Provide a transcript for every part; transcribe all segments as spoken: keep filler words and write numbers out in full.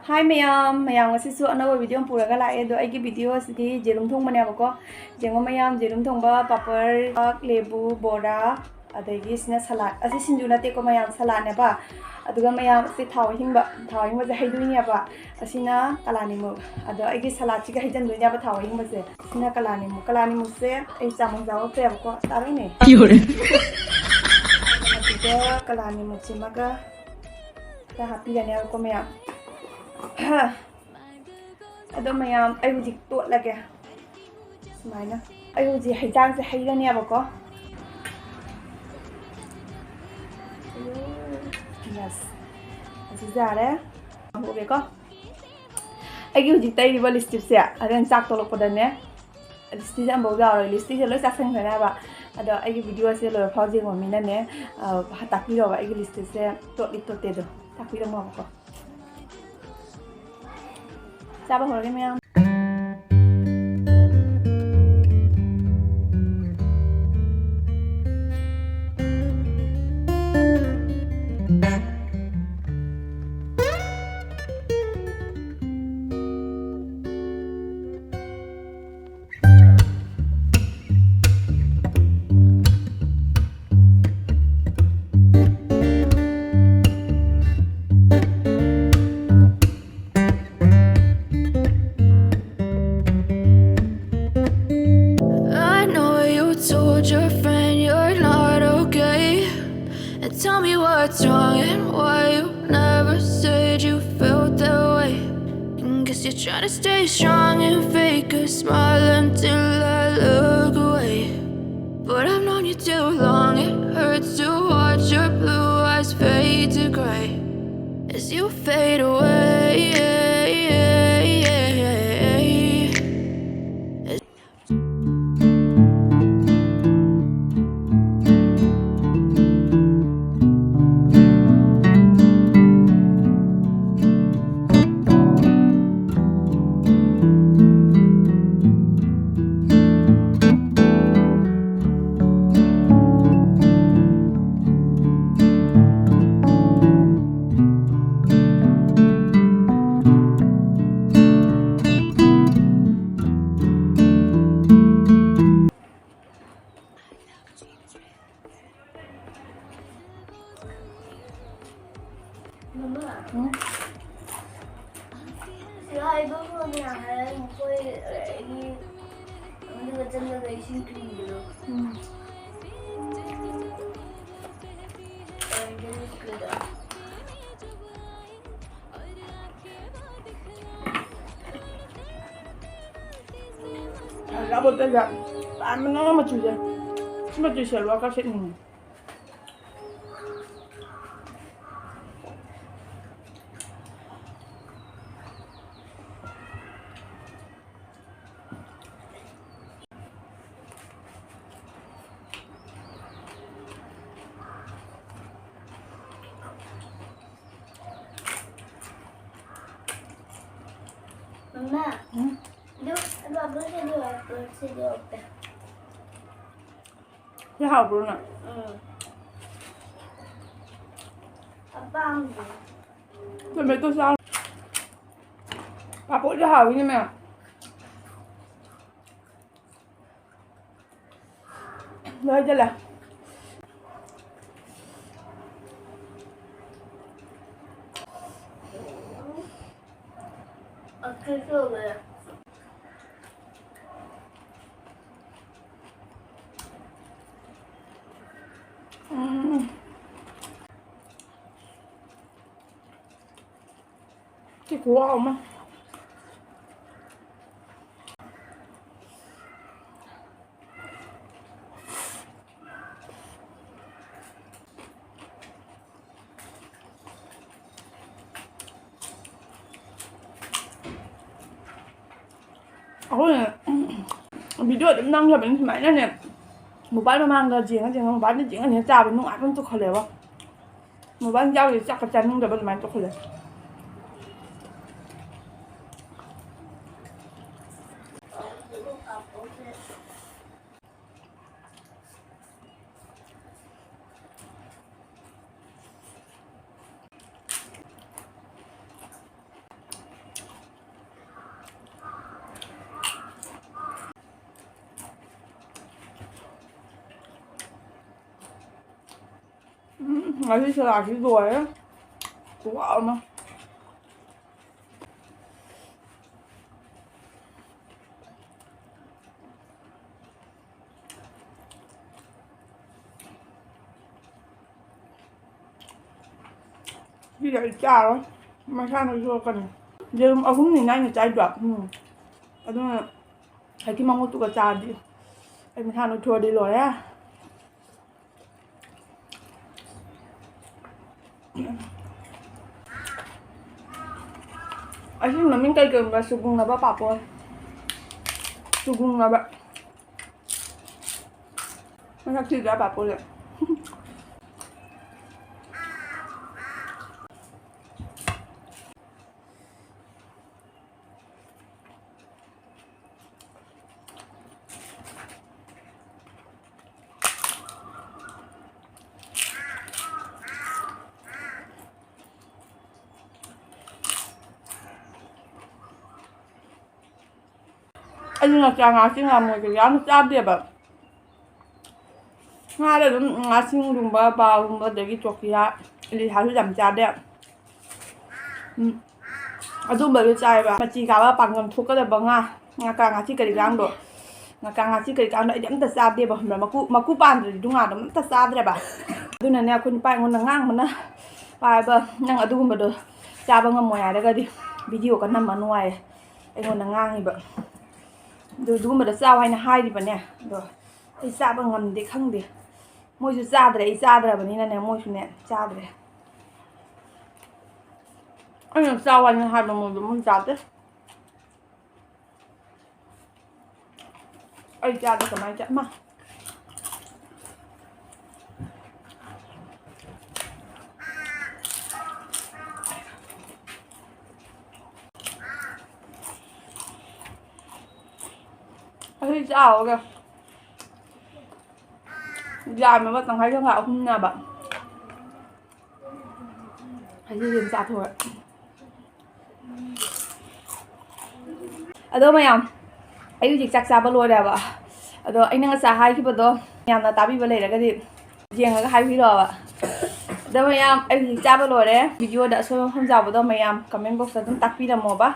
ꯍꯥꯏ ꯃꯌꯥꯝ, ꯃꯌꯥꯝ ꯉꯁꯤꯁꯨ ꯑꯅꯧꯕ ꯚꯤꯗꯤꯑꯣ ꯑꯃ ꯄꯨꯔꯒ ꯂꯥꯛꯑꯦ꯫ ꯑꯗꯣ ꯑꯩꯒꯤ ꯚꯤꯗꯤꯑꯣ ꯑꯁꯤꯗꯤ ꯌꯦꯔꯨꯝ ꯊꯣꯡꯕꯅꯦꯕꯀꯣ꯫ ꯌꯦꯡꯉꯣ ꯃꯌꯥꯝ, ꯌꯦꯔꯨꯝ ꯊꯣꯡꯕ, ꯄꯥꯄꯔ, ꯄꯥꯛ, ꯂꯦꯕꯨ, ꯕꯣꯔꯥ, ꯑꯗꯒꯤ ꯁꯤꯅ ꯁꯂꯥꯗ꯫ ꯑꯁꯤ ꯁꯤꯡꯖꯨ ꯅꯠꯇꯦꯀꯣ ꯃꯌꯥꯝ, ꯁꯂꯥꯗꯅꯦꯕ꯫ ꯑꯗꯨꯒ ꯃꯌꯥꯝ ꯁꯤ ꯊꯥꯎ ꯑꯍꯤꯡꯕ, ꯊꯥꯎ ꯑꯍꯤꯡꯕꯁꯦ ꯍꯩꯗꯣꯏꯅꯦꯕ꯫ ꯑꯁꯤꯅ ꯀꯂꯥꯅꯤꯃꯨꯛ꯫ ꯑꯗꯣ ꯑꯩꯒꯤ ꯁꯂꯥꯗꯁꯤꯒ ꯍꯩꯖꯟꯗꯣꯏꯅꯦꯕ ꯊꯥꯎ ꯑꯍꯤꯡꯕꯁꯦ꯫ ꯁꯤꯅ ꯀꯂꯥꯅꯤꯃꯨꯛ꯫ ꯀꯂꯥꯅꯤꯃꯨꯛꯁꯦ ꯑꯩ ꯆꯥꯃꯁ ꯌꯥꯎꯔꯛꯇ꯭ꯔꯦꯕꯀꯣ꯫ ꯆꯥꯔꯣꯏꯅꯦ꯫ ꯑꯗꯨꯒ ꯀꯂꯥꯅꯤꯃꯨꯛꯁꯤꯃꯒ ꯈꯔ ꯍꯥꯞꯄꯤꯔꯅꯦꯕꯀꯣ ꯃꯌꯥꯝ꯫ ꯑꯗꯣ ꯃꯌꯥꯝ, ꯑꯩ ꯍꯧꯖꯤꯛ ꯇꯣꯠꯂꯒꯦ꯫ ꯁꯨꯃꯥꯏꯅ꯫ ꯑꯩ ꯍꯧꯖꯤꯛ ꯍꯩꯖꯥꯡꯁꯦ ꯍꯩꯔꯅꯦꯕꯀꯣ꯫ Yes꯫ ꯑꯁꯤꯁꯦ ꯌꯥꯔꯦ꯫ ꯍꯧꯔꯒꯦꯀꯣ꯫ ꯑꯩꯒꯤ ꯍꯧꯖꯤꯛ ꯇꯩꯔꯤꯕ ꯂꯤꯞꯁꯇꯤꯛꯁꯦ ꯍꯣꯔꯦꯟ ꯆꯥꯛ ꯇꯣꯛꯂꯛꯄꯗꯅꯦ, ꯂꯤꯞꯁꯇꯤꯛꯁꯦ ꯑꯃꯐꯥꯎ ꯌꯥꯎꯔꯣꯏ꯫ ꯂꯤꯞꯁꯇꯤꯛꯁꯦ ꯂꯣꯏ ꯆꯥꯁꯟꯈ꯭ꯔꯅꯦꯕ꯫ ꯑꯗꯣ ꯑꯩꯒꯤ ꯚꯤꯗꯤꯑꯣꯁꯦ ꯂꯣꯏꯔ ꯐꯥꯎ ꯌꯦꯡꯕ ꯃꯤꯅꯅꯦ, ꯑ, ꯇꯥꯛꯄꯤꯔꯣꯕ, ꯑꯩꯒꯤ ꯂꯤꯞꯁꯇꯤꯛꯁꯦ ꯇꯣꯠꯂꯤ ꯇꯣꯠꯇꯦꯗꯣ ꯇꯥꯛꯄꯤꯔꯝꯃꯣꯕꯀꯣ꯫ ꯆꯥꯕ ꯍꯧꯔꯒꯦ ꯃꯌꯥꯝ꯫ I know you told your friend you're not okay. And tell me what's wrong and why you never said you felt that way. And guess you're trying to stay strong and fake a smile until I look away. But I've known you too long, it hurts to watch your blue eyes fade to gray as you fade away. ꯁꯤ ꯍꯥꯏꯕ phone ꯌꯥꯝ ꯍꯥꯏꯔꯒ ꯃꯈꯣꯏ ꯑꯩꯒꯤ ꯑꯗꯨꯒ ꯆꯪꯉꯒ ꯏꯁꯤꯡ ꯊꯤꯟꯕꯗꯣ꯫ ꯎꯝ꯫ ꯑꯣꯏꯔꯗꯤ ꯀꯩꯗꯧ? ꯑꯆꯥꯄꯣꯠꯇ ꯄꯥꯝꯕꯅ ꯃꯆꯨꯁꯦ꯫ ꯁꯤ ꯃꯆꯨꯁꯦ ꯁꯦꯠꯂꯨꯔꯒ ꯁꯦꯠꯅꯤꯡꯉꯤ꯫ ꯃꯃꯥ, ꯎꯝ? ꯑꯗꯨ ꯕꯕꯜꯁꯤꯗꯤ ꯑꯣꯏꯔꯛꯄ꯭ꯔꯣ? ꯁꯤꯗꯤ ꯑꯣꯏꯔꯛꯇꯦ꯫ ꯁꯤ ꯍꯥꯎꯕ꯭ꯔꯣ ꯅꯪ? ꯎꯝ꯫ ꯑꯄꯥꯝꯕ꯫ ꯇꯣꯃꯦꯇꯣ ꯆꯥꯎ꯫ ꯄꯥꯐꯣꯔꯁꯨ ꯍꯥꯎꯋꯤꯅꯦ ꯃꯌꯥꯝ꯫ ꯂꯣꯏꯗ ꯂꯥꯛ꯫ ꯑꯀꯦ ꯇꯧꯋꯦ꯫ ꯎꯝ꯫ ꯁꯤ ꯈꯨꯍꯥꯎ ꯑꯃ꯫ ꯑꯩꯈꯣꯏꯅ video ꯑꯗꯨꯝ ꯅꯝꯈ꯭ꯔꯕꯅꯤ ꯁꯨꯃꯥꯏꯅꯅꯦ꯫ Mobile ꯃꯃꯥꯡꯗ ꯌꯦꯡꯉ ꯌꯦꯡꯉ, mobile ꯌꯦꯡꯉ ꯌꯦꯡꯉ ꯆꯥꯕ ꯅꯨꯡꯉꯥꯏꯕ ꯑꯃ ꯇꯧꯈꯠꯂꯦꯕ꯫ Mobile ꯌꯥꯎꯗ꯭ꯔꯗꯤ ꯆꯥꯛꯀ ꯆꯥꯅꯤꯡꯗꯕ ꯑꯗꯨꯃꯥꯏꯅ ꯇꯧꯈꯠꯂꯦ꯫ ꯎꯝ, ꯉꯁꯤ ꯁꯂꯥꯗꯁꯤ ꯂꯣꯏꯔꯦ꯫ ꯈꯨꯍꯥꯎ ꯑꯃ꯫ ꯑꯩ ꯆꯥꯔꯣꯏ, ꯃꯁꯥꯅ ꯁꯣꯛꯀꯅꯤ꯫ ꯌꯦꯔꯨꯝ ꯑꯍꯨꯝꯅꯤꯅ ꯑꯩꯅ ꯆꯥꯏꯗꯣ꯫ ꯎꯝ꯫ ꯑꯗꯨꯅ ꯍꯧꯖꯤꯛꯀꯤ ꯃꯉꯣꯠꯇꯨꯒ ꯆꯥꯔꯗꯤ ꯑꯩ ꯃꯁꯥ ꯅꯣꯏꯊꯣꯛꯑꯗꯤ ꯂꯣꯏꯔꯦ꯫ ꯑꯁꯤ ꯃꯃꯤꯡ ꯀꯩ ꯀꯧꯕ? ꯁꯨꯒꯨꯡꯅꯕ ꯄꯥꯄꯣꯔ꯫ ꯁꯨꯒꯨꯡꯅꯕ꯫ ꯃꯁꯛ ꯊꯤꯗ꯭ꯔꯥ ꯄꯥꯄꯣꯔꯁꯦ? ꯑꯩꯗꯤ ꯉꯥꯆꯥ, ꯉꯥꯆꯤꯡ, ꯉꯥꯃꯨꯁꯦ ꯌꯥꯝ ꯆꯥꯗꯦꯕ꯫ ꯉꯥꯗ ꯑꯗꯨꯝ ꯉꯥꯆꯤꯡꯒꯨꯝꯕ, ꯕꯥꯎꯒꯨꯝꯕ, ꯑꯗꯒꯤ ꯆꯣꯀꯤꯌꯥ, ꯏꯂꯤꯁꯥꯁꯨ ꯌꯥꯝ ꯆꯥꯗꯦ꯫ ꯎꯝ꯫ ꯑꯗꯨꯝꯕꯗꯣ ꯆꯥꯏꯕ꯫ ꯃꯆꯤ ꯀꯥꯕ ꯄꯥꯡꯒꯜ ꯊꯣꯛꯀꯗꯕ ꯉꯥ, ꯉꯥꯀꯥ, ꯉꯥꯆꯤꯛ ꯀꯔꯤ ꯀꯔꯥꯡꯗꯣ, ꯉꯥꯀꯥ, ꯉꯥꯆꯤꯛ ꯀꯔꯤ ꯀꯔꯥꯡꯗꯣ ꯑꯩꯗꯤ ꯑꯝꯇ ꯆꯥꯗꯦꯕ, ꯈꯪꯕ꯭ꯔꯥ? ꯃꯀꯨ, ꯃꯀꯨ ꯄꯥꯟꯗ꯭ꯔꯗꯤ ꯑꯗꯨ ꯉꯥꯗꯣ ꯑꯝꯇ ꯆꯥꯗ꯭ꯔꯦꯕ꯫ ꯑꯗꯨꯅꯅꯦ ꯑꯩꯈꯣꯏ ꯅꯨꯄꯥ ꯑꯩꯉꯣꯟꯗ ꯉꯥꯡꯕꯅ, "ꯄꯥꯏꯕ, ꯅꯪ ꯑꯗꯨꯒꯨꯝꯕꯗꯣ ꯆꯥꯕ ꯉꯝꯃꯣꯏ ꯍꯥꯏꯔꯒꯗꯤ video ꯀ ꯅꯝꯃꯅꯨ" ꯍꯥꯏꯌꯦ꯫ ꯑꯩꯉꯣꯟꯗ ꯉꯥꯡꯉꯤꯕ꯫ ꯑꯗꯨ ꯑꯗꯨꯒꯨꯝꯕꯗꯣ ꯆꯥꯎ ꯍꯥꯏꯅ ꯍꯥꯏꯔꯤꯕꯅꯦ꯫ ꯑꯗꯣ ꯑꯩ ꯆꯥꯕ ꯉꯝꯗꯦ, ꯈꯪꯗꯦ꯫ ꯃꯣꯏꯁꯨ ꯆꯥꯗ꯭ꯔꯦ, ꯑꯩ ꯆꯥꯗ꯭ꯔꯕꯅꯤꯅꯅꯦ, ꯃꯣꯏꯁꯨꯅꯦ ꯆꯥꯗ꯭ꯔꯦ꯫ ꯑꯩꯅ ꯆꯥꯎ ꯍꯥꯏꯅ ꯍꯥꯏꯕ ꯃꯣꯏꯗꯣ, ꯃꯣꯏ ꯆꯥꯗꯦ꯫ ꯑꯩ ꯆꯥꯗꯦ, ꯀꯃꯥꯏꯅ ꯆꯥ-, ꯃꯥ꯫ ꯑꯁꯤ ꯆꯥꯎꯔꯒ ꯌꯥꯝꯃꯦꯕ, ꯇꯪꯈꯥꯏ ꯇꯪꯈꯥꯏ ꯑꯍꯨꯝꯅꯦꯕ꯫ ꯑꯁꯤꯁꯦ ꯑꯗꯨꯝ ꯆꯥꯊꯣꯛꯑꯦ꯫ ꯑꯗꯣ ꯃꯌꯥꯝ, ꯑꯩ ꯍꯧꯖꯤꯛ ꯆꯥꯛ ꯆꯥꯕ ꯂꯣꯏꯔꯦꯕ꯫ ꯑꯗꯣ ꯑꯩꯅ ꯉꯁꯥꯏ ꯍꯥꯏꯈꯤꯕꯗꯣ ꯌꯥꯝꯅ ꯇꯥꯕꯤꯕ ꯂꯩꯔꯒꯗꯤ ꯌꯦꯡꯉꯒ ꯍꯥꯏꯕꯤꯔꯛꯑꯣꯕ꯫ ꯑꯗꯣ ꯃꯌꯥꯝ, ꯑꯩ ꯍꯧꯖꯤꯛ ꯆꯥꯕ ꯂꯣꯏꯔꯦ꯫ Video ꯗ ꯑꯁꯣꯏꯕ ꯃꯐꯝ ꯌꯥꯎꯕꯗꯣ ꯃꯌꯥꯝ comment box ꯇ ꯑꯗꯨꯝ ꯇꯥꯛꯄꯤꯔꯝꯃꯣꯕ꯫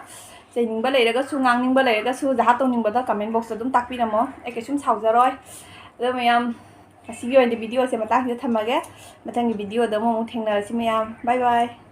ꯆꯩꯅꯤꯡꯕ ꯂꯩꯔꯒꯁꯨ, ꯉꯥꯡꯅꯤꯡꯕ ꯂꯩꯔꯒꯁꯨ, ꯖꯍꯥ ꯇꯧꯅꯤꯡꯕꯗꯣ comment box ꯇ ꯑꯗꯨꯝ ꯇꯥꯛꯄꯤꯔꯝꯃꯣ꯫ ꯑꯩ ꯀꯩꯁꯨꯝ ꯁꯥꯎꯖꯔꯣꯏ꯫ ꯑꯗꯣ ꯃꯌꯥꯝ, ꯉꯁꯤꯒꯤ ꯑꯣꯏꯅꯗꯤ video ꯁꯦ ꯃꯇꯥꯡꯁꯤꯗ ꯊꯝꯃꯒꯦ꯫ ꯃꯊꯪꯒꯤ video ꯗ ꯑꯃꯨꯛ, ꯑꯃꯨꯛ ꯊꯦꯡꯅꯔꯁꯤ ꯃꯌꯥꯝ꯫ Bye bye꯫